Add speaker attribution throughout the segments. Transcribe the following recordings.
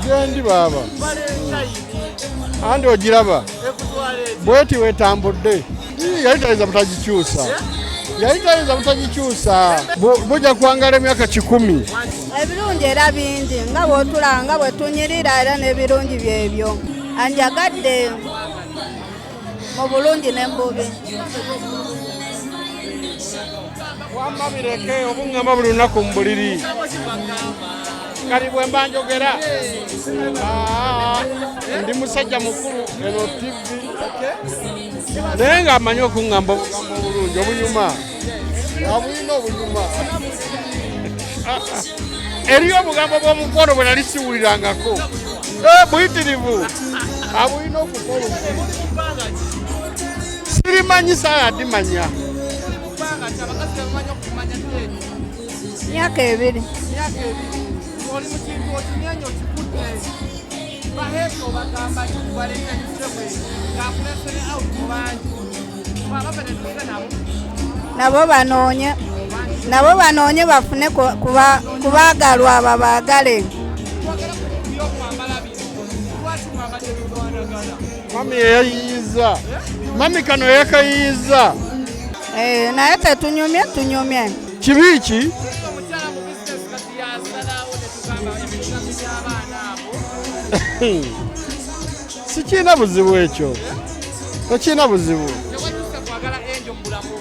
Speaker 1: Gyendi baaba. Andi ogiraba bweti wetambudde. Yali tayinza butagikyusa, yali tayinza butagikyusa. Bujja kuwangala emyaka 100.
Speaker 2: Ebirungi era bingi, nga bw'otulaba nga bwe tunyirira, era n'ebirungi byebyo. Anjagadde mu bulungi ne mububi.
Speaker 1: Wamma bireke, obuŋŋamba buli lunaku mu buliri. Kati bwe mba njogera, ndi musajja mukulu, eno TV, naye ng'amanyi okuŋŋamba obugambo obulungi obunyuma, abulina obunyuma. Eriyo obugambo bw'omukwano bwe nali siwulirangako. Buyitirivu abulina okukola. Sirimanyi saala dimanya.
Speaker 2: Myaka 2.
Speaker 3: Oli mu kintu okinyenya okikutte baheeka obagamba kikubalekanyisebwe ng'akulesere out mu bangi abafe tetuse nabo.
Speaker 2: Nabo banoonye, nabo banoonye bafune kubaagalwa babaagale.
Speaker 3: Twagala ku byokwambala bino, lwaki mwambadde bifaanagana?
Speaker 1: Mami yeyayiyiza, mami kano yakayiyiza.
Speaker 2: Naye tetunyumye, tunyumye.
Speaker 1: Kibi ki?
Speaker 3: Omukyala mu bizinesi kati yasalawo netugamba ebintu by'abaana abo.
Speaker 1: Sikiina buzibu ekyo, tekiina buzibu.
Speaker 3: Tewajjusa kwagala enjo mu bulamu bwo?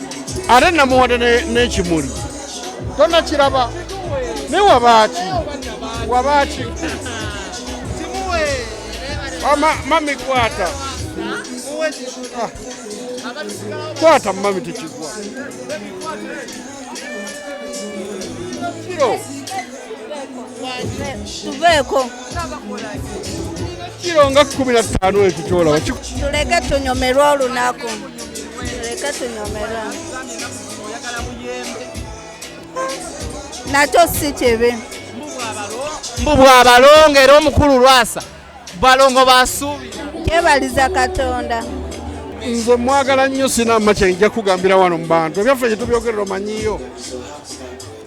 Speaker 1: Ate namuwadde n'ekimuli, tonakiraba? Naye wabaaki, wabaaki?
Speaker 3: Kimuwe.
Speaker 1: Mami kwata. Kwata mami, tekigwa kiro.
Speaker 2: Tuveeko.
Speaker 1: Kiro nga 15 ekyo kyolaba.
Speaker 2: Tuleke tunyomerwe olunaku, tuleke tunyomerwe.
Speaker 3: Oyagala muyembe?
Speaker 2: Nakyo si kibi.
Speaker 3: Mbu bwabalongo, era omukulu Lwasa balongo basuubira.
Speaker 2: Kyebaliza Katonda.
Speaker 1: Nze mwagala nnyo, sinama kyenja kugambira wano mu bantu. Ebyaffe gyetubyogerera omanyiyo.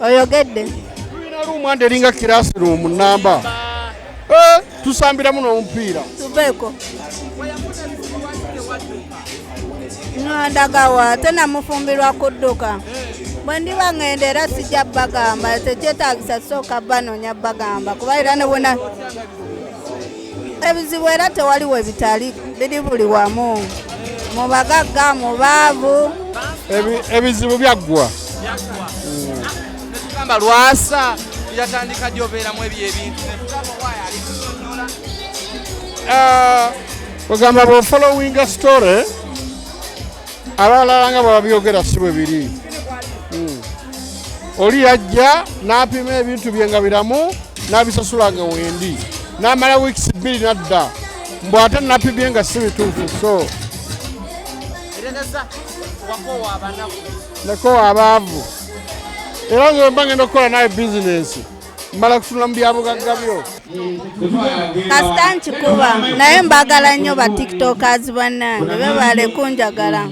Speaker 2: Oyogedde.
Speaker 1: Tulina room andi eringa classroom namba, tusambiramu n'omupiira.
Speaker 2: Tuveeko. Ndagawa ate namufumbirwa kudduka. Bwe ndiba ŋŋenda era sijja bagamba, tekyetaagisa sooka banoonya bagamba, kuba era ne bwena ebizibu era tewali we bitali, biri buli wamu, mu bagagga, mu baavu.
Speaker 1: Ebizibu byaggwa.
Speaker 3: Netugamba Lwasa yatandika gyobeeramu ebyo ebintu, netugamba waayo ali kunyonyola.
Speaker 1: Ogamba bw'ofollowinga story, abalala nga bwebabyogera si bwe biri. Oli yajja n'apima ebintu bye nga biramu, n'abisasula nga wendi, n'amala weeks 2 nadda mbw ate napimye nga si bituufu, so
Speaker 3: Eregeza wakoowa abanaku.
Speaker 1: Neko abaavu, era nze mba ngenda okukola nawe bizinesi, mmala kutunula mu byabugagga byo.
Speaker 2: Kasita nkikuba, naye mbagala nnyo ba TikTokers bannange, bebale kunjagala.